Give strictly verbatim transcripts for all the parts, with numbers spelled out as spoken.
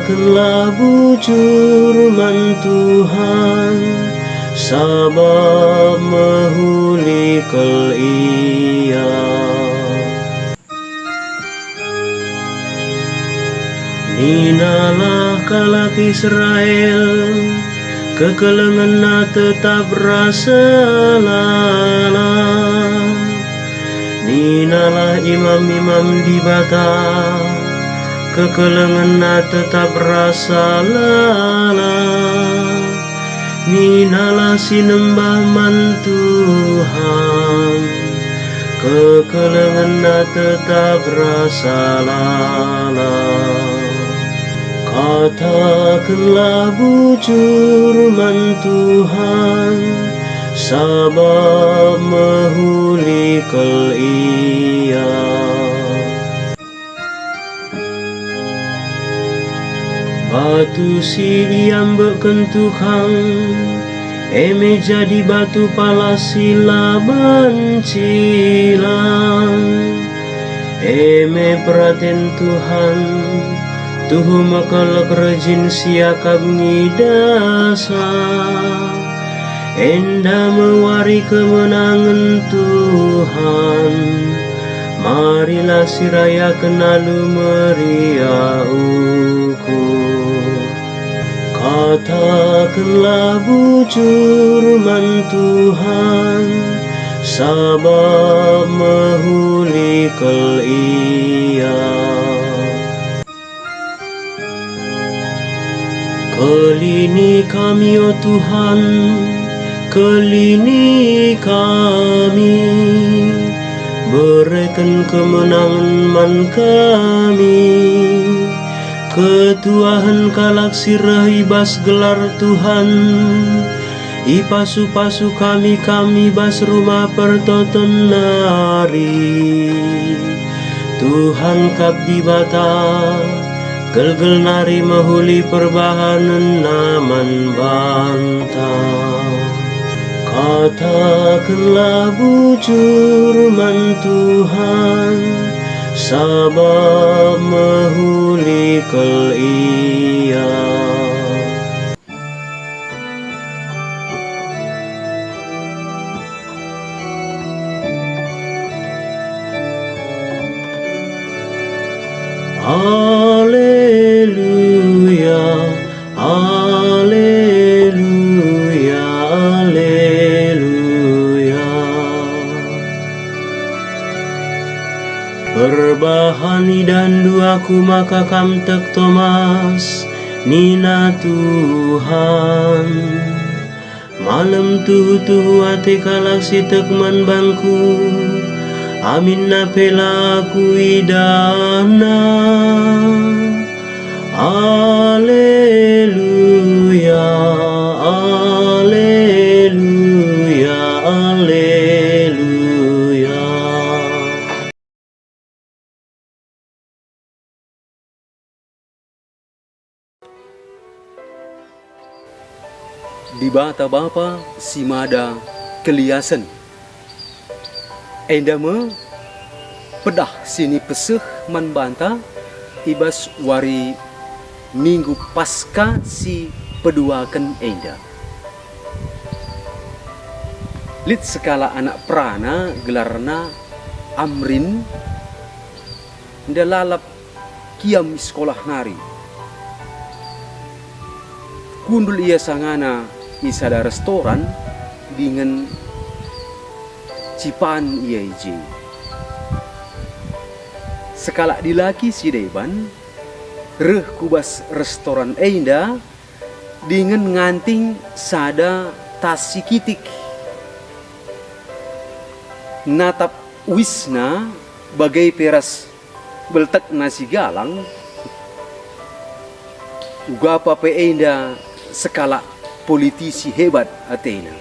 Kenlah bujur man Tuhan, sabap mehuli kal Ia. Ninalah kalak Israel, kekelengenna tetap rasa lalap. Ninalah imam-imam Dibata, kekelengenna tetap rasa lalap. Ninalah si nembah man Tuhan, kekelengenna tetap rasa lalap. Katakenlah bujur man Tuhan, sabap mehuli kal Ia. Batu si iambekken tukang, e me jadi batu palas si la bancilang. E me peraten Tuhan, tuhu mekelek rejin siakap ngidasa. Enda me wari kemenangen Tuhan, marilah sirayaken alu meriah ukur. Katakenlah bujur man Tuhan, sabap mehuli kal Ia. Kelini kami, o Tuhan, kelini kami, bereken kemenangen man kami. Ketuahen kalak si reh i bas gelar Tuhan, ipasu-pasu kami kam i bas Rumah Pertoton nari. Tuhan kap Dibata, gelgel nari mehuli perbahanenna man banta. Katakenlah bujur man Tuhan, sabap mehuli kal Ia. Aleluya, aleluya, aleluya. Perbahan idahndu aku maka kam tek Tomas, nina Tuhan. Malem tuhu-tuhu ate kalak si tek man bangku, aminna pe la kuidahna. Aleluya, aleluya, aleluya. Dibata Bapa si mada keliasen. Enda me pedah si nipeseh man banta i bas wari Minggu Paskah si peduaken enda. Lit sekalak anak perana gelarna Amrin, enda lalap kiam i sekolah nari. Kundul ia sangana i sada restoran dingen cipan ia i je. Sekalak dilaki si deban reh ku bas restoran enda dingen nganting sada tas si kitik. Natap uisna bage pe ras beltekna si galang, uga pe enda sekalak politisi hebat atena.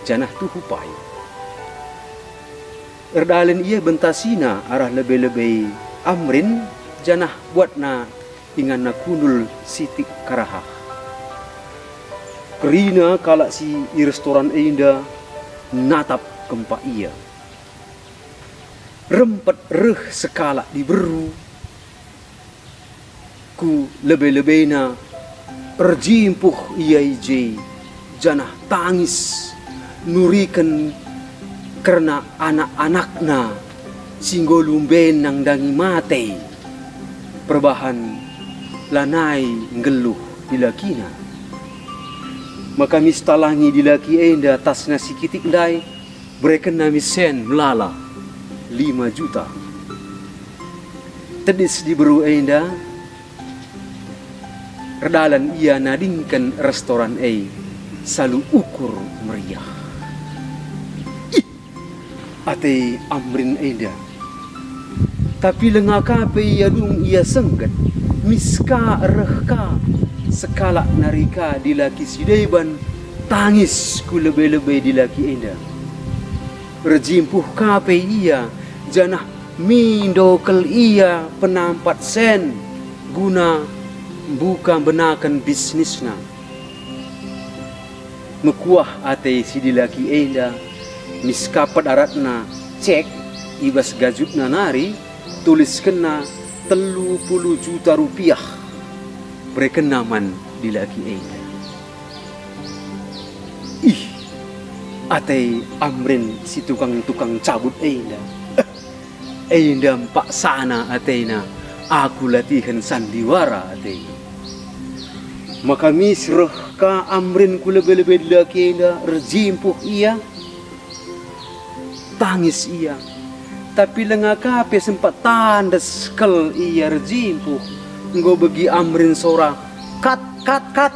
Janah tuhu payo. Erdalin ia bentasina arah lebe-lebe Amrin, janah buatna inganna kundul sitik karahah. Kerina kalak si i restoran enda natap kempak ia. Rempet reh sekalak diberu, Lebe-lebena erjimpuh ia i je, janah tangis nuriken kerna anak-anakna si enggo lumben nandangi mate, perbahan lanai nggeluh dilakina. Maka mis talangi dilaki enda tasna si kitik ndai, berekenna mis sen melala lima juta. Tedis diberu enda, erdalan ia nadingken restoran e salu ukur meriah. Ih, ate Amrin enda. Tapi lenga ka pe ia dung ia sengget, mis ka reh ka, sekalak nari ka dilaki si deban tangis ku lebe-lebe dilaki enda. Erjimpuh ka pe ia, janah mindo kal ia penampat sen guna mbuka mbenaken bisnisna. Mekuah ate si dilaki enda, mis ka pe daratna cek i bas gajutna nari, tuliskenna telu puluh juta rupiah, berekenna man dilaki enda. Ih, ate Amrin si tukang-tukang cabut enda. Enda mpaksana atena, aku latihen sandiwara atena. Maka mis reh ka Amrin ku lebe-lebe dilaki enda, erjimpuh ia, tangis ia. Tapi lenga ka pe sempat tandes kal ia erjimpuh, enggo begi Amrin sora, "Kat, kat, kat!"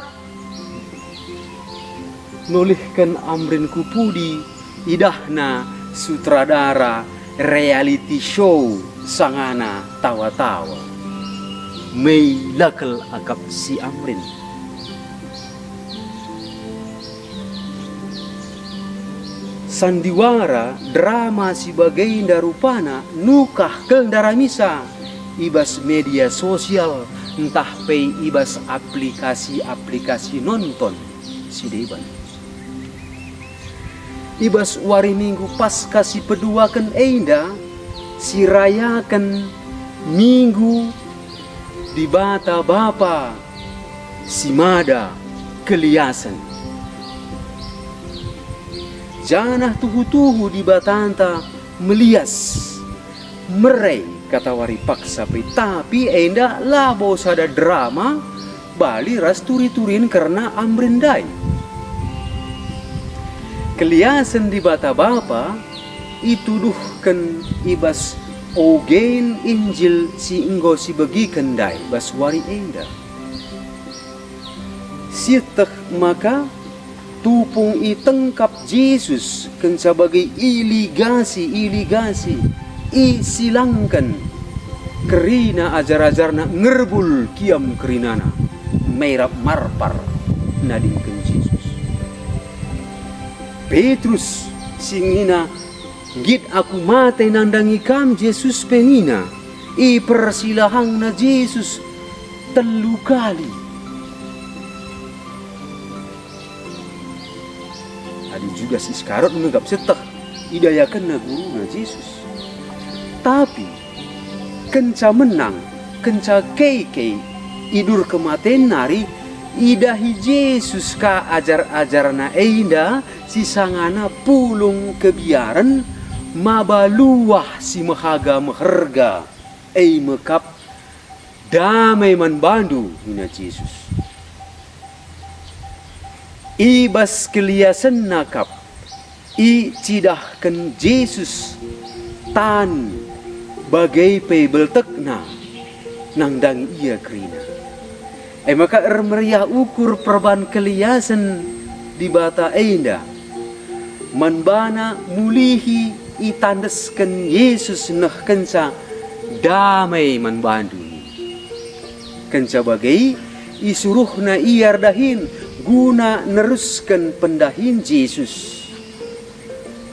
Nulihken Amrin ku pudi, idahna sutradara reality show sangana tawa-tawa. Mei la kal akap si Amrin. Sandiwara drama si bagenda rupana nukah kal ndaramisa i bas media sosial ntah pe i bas aplikasi-aplikasi nonton si deban. I bas wari Minggu Paskah si peduaken enda, si rayaken Minggu Dibata Bapa si mada keliasen. Janah tuhu-tuhu Dibatanta melias, mere katawari paksa pe, tapi enda labo sada drama bali ras turi-turin kerna Amrin ndai. Keliasen Dibata Bapa ituduhken i bas ogen Injil si enggo sibegiken ndai bas wari enda. Sieteh maka tupung itengkap Jesus kenca bage iligasi, iligasi, isilangken kerina ajar-ajarNa, ngerbul kiam kerinana, merap marpar nadingken Jesus. Petrus si nina, "Nggit aku mate nandangi Kam, Jesus," pe nina, ipersilahangna Jesus telu kali. Adi Judas Iskariot menggap sieteh, idayakenna guruna Jesus. Tapi kenca menang, kenca kei-kei idur kematen nari, idahi Jesus ka ajar-ajarNa enda si sangana pulung kebiaren maba luah si mehaga meherga, e me kap, "Dame man bandu," nina Jesus. I bas keliasenna kap icidahken Jesus tan bage pe beltekna nandangi ia kerina. E maka ermeriah ukur perban keliasen Dibata enda. Man bana mulihi itandesken Jesus nehkenca, "Dame man bandu," nina. Kenca bage, isuruhna ia erdahin guna nerusken pendahin Jesus.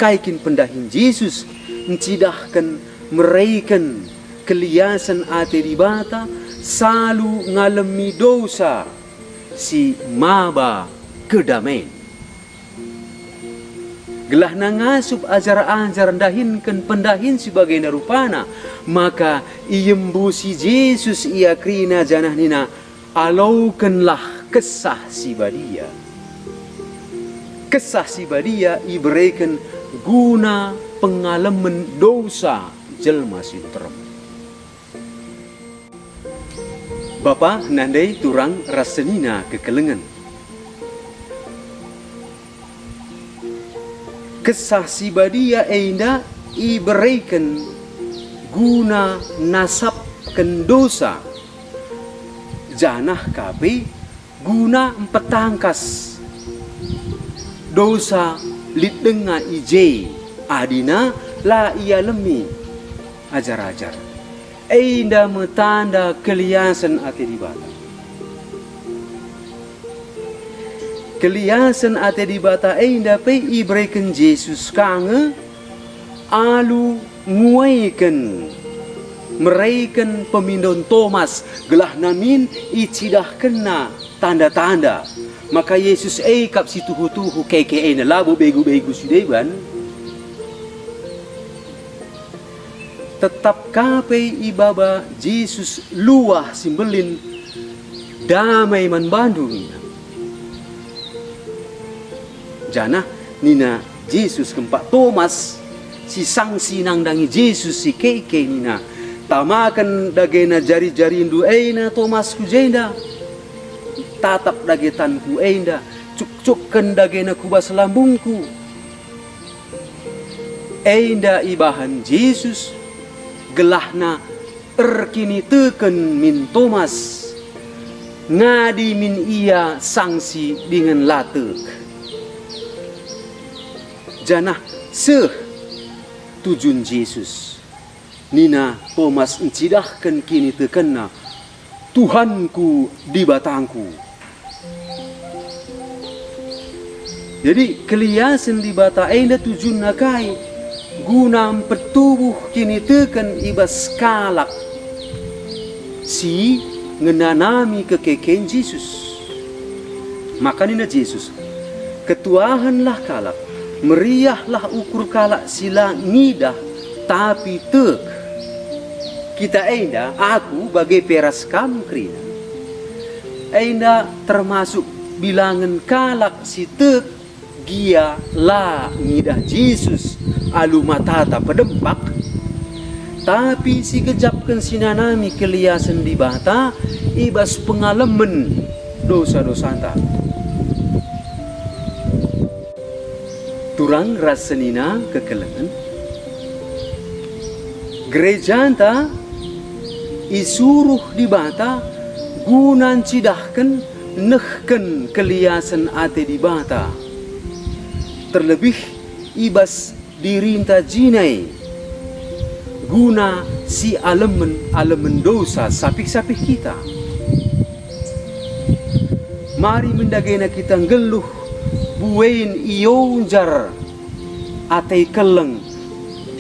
Kai kin pendahin Jesus? Ncidahken, mereken keliasen ate Dibata, salu ngalemi dosa si maba kedamen. Gelahna ngasup ajar-ajar ndahinken pendahin si bagenda rupana, maka iembusi Jesus ia kerina janah nina, "Alokenlah Kesah Si Badia." Kesah Si Badia ibereken guna pengalemen dosa jelma si nterem. Bapa, nande, turang ras senina kekelengen. Kesah Si Badia enda ibereken guna nasapken dosa, janah ka pe guna mpetangkas dosa lit denga i je, adina la ialemi ajar-ajar. Enda me tanda keliasen ate Dibata. Keliasen ate Dibata enda pe ibereken Jesus ka nge alu nguaiken, mereken pemindon Tomas, gelahna min icidahkenna tanda-tanda maka Jesus e kap si tuhu-tuhu keke enda, labo begu-begu si deban. Tetap ka pe ibaba Jesus luah si mbelin, "Damai man bandu," nina. Janah nina Jesus kempak Tomas, si sangsi nandangi Jesus si keke nina, "Tamaken dagena jari-jarindu ena Tomas ku jenda. Tatap dage tanku enda, cukcukken dagena ku bas lambungku." Enda ibahan Jesus gelahna erkiniteken min Tomas, ngadi min ia sangsi dingen la tek. Janah seh tujun Jesus. Nina Tomas ncidahken kinitekenna, "Tuhanku, Dibatangku." Jadi, keliasen Dibata enda tujunna kai? Guna mpetubuh kiniteken i bas kalak si ngenanami kekeken Jesus. Maka nina Jesus, "Ketuahenlah kalak, meriahlah ukur kalak si la ngidah, tapi tek." Kita enda, aku bage pe ras kam kerina, enda termasuk bilangen kalak si tek gia la ngidah Jesus alu matata pedempak, tapi sigejapken sinanami keliasen Dibata i bas pengalemen dosa-dosanta. Turang ras senina kekelengen, gerejanta isuruh Dibata guna ncidahken nehken keliasen ate Dibata, terlebih i bas dirinta jine, guna sialemen-alemen dosa sapih-sapih kita. Mari mendagena kita nggeluh, buin ionjar ate keleng,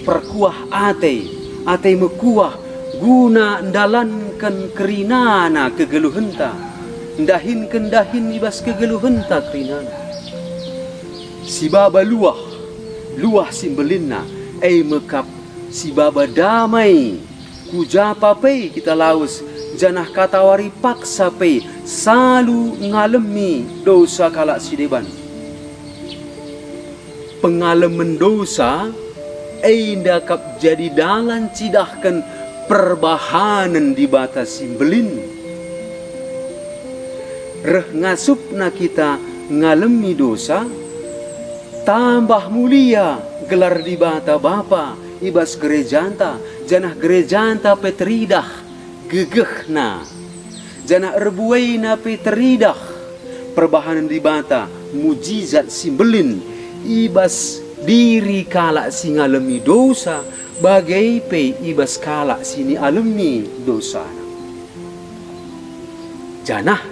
perkuah ate, ate mekuah, guna ndalanken kerinana kegeluhenta, ndahinken dahin i bas kegeluhenta kerinana. Sibaba luah, luah si mbelinna, e me kap sibaba damai. Ku japa pe kita lawes, janah katawari paksa pe salu ngalemi dosa kalak si deban. Pengalemen dosa enda kap jadi dalan cidahken perbahanen Dibata si mbelin. Reh ngasupna kita ngalemi dosa, tambah mulia gelar Dibata Bapa i bas gerejanta, janah gerejanta pe teridah gegehna, janah erbuena pe teridah perbahanen Dibata, mujizat si mbelin i bas diri kalak si ngalemi dosa, bage pe i bas kalak si nialemi dosana. Janah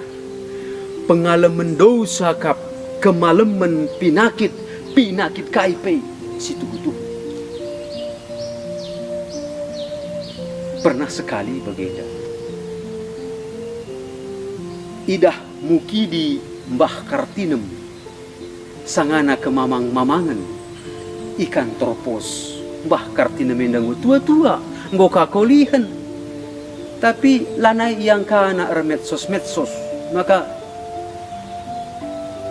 pengalemen dosa kap kemalemen pinakit, pinakit kai pe si tuhu-tuhu. Pernah sekali bagenda. Idah mukidi Mbah Kartinem sangana kemamang-mamangen, I kantor pos, mbah kartina me enda enggo tua-tua, enggo ka kolihen. Tapi lanai iangkana ermedsos-medsos, maka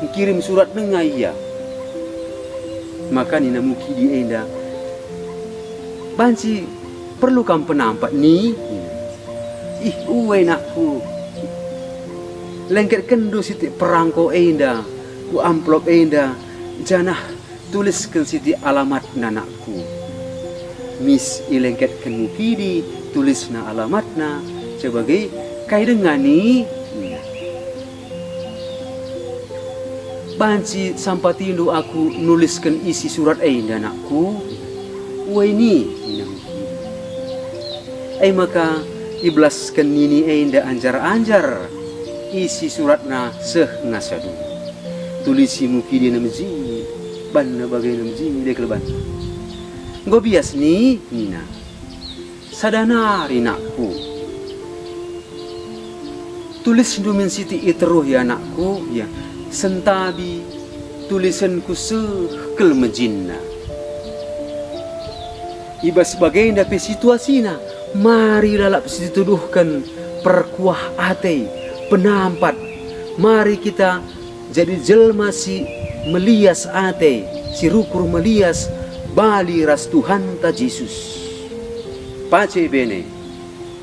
engkirim surat denga ia. Maka nina Mukidi enda, "Banci perlu kam penampat, Ni?" nina. "Ih, ue, nakku. Lengketkenndu sitik perangko enda ku amplop enda, janah tulisken sitik alamatna, nakku." Mis ilengketken Mukidi, tulisna alamatna, caba bage, "Kai denga, Ni?" nina. "Banci sampatindu aku nulisken isi surat enda, nakku?" "Ue, Ni," nina Mukidi. E maka ibelasken nini enda anjar-anjar isi suratna seh ngasa dua. Tulisi Mukidi e mejile, banna bagena mejile kal banna. "Enggo bias, Ni," nina. "Sada nari, nakku. Tulisndu min sitik i teruh, ya, nakku, ya, sentabi tulisenku seh kal mejinna." I bas bagenda pe situasina, mari lalap situduhken perkuah ate, penampat. Mari kita jadi jelma si melias ate, si rukur melias bali ras Tuhanta Jesus. Pace bene.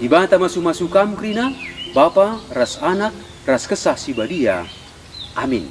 Dibata masu-masu kam kerina, Bapa ras Anak ras Kesah Si Badia. Amin.